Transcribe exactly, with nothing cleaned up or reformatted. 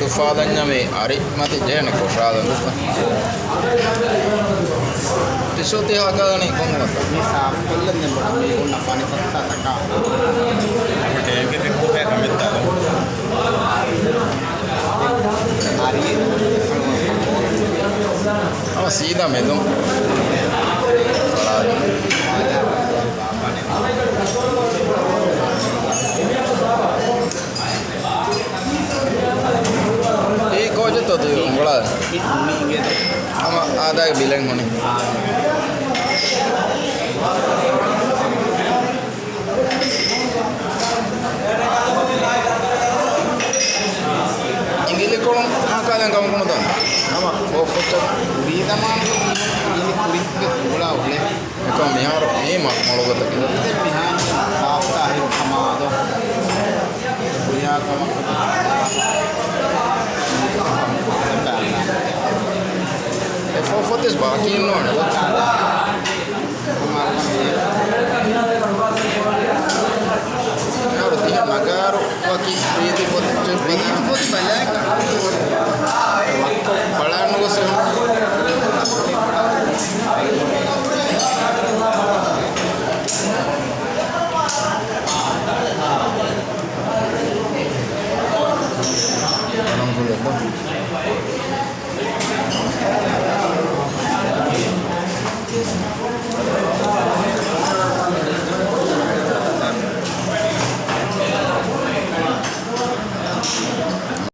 ދުފާލަންޏަށް މި އަރި މަތި ޖެހެނެ ކޮށާލަން ދުފާ. ޓިޝޫ ތި ހަކަލަނީ ކޮން ގޮތަށް؟ މި ސާފުކޮށްލަން ދެން ބޮޑަށް މީހުންނަށް ފަނިފައްސާތަކާ. ޓޭންކި ތިއްބުގެ ކަމެއްތާ. އަރި. އަވަ ސީދާ މެދުން. އެ ކޯޗެއްތޯ ތި އުނގުޅާ؟ ހަމަ އާދައިގެ ބިލެން ހުނި. އިނގިލިކޮޅުން ހަކާލަން ކަމަކު ނުދާނެ. ހަމަ ކޯފޮއްޗަށް ވީ ދަމާން އިނގިލި ކުރިންގެ ކުޅާ އުޅޭ. އެކަމް މިހާރު މީ މަ-، މޮޅު ގޮތަކީ. ދެން މިހާރު ސާފްތާ އަހިރު ކަމާދޯ. ކުރިޔާ ކަމަކު. އެ ފޯ ފޯތިސް ބާކީ ނޯން. މިހާރު ތިހެން ނަގާރު. ވަކި ރީތި ފޮތް ރީތި ފޮތް ބަލާ. ވައްކޮ ފަޅާން ނުގޮސް އެހުން.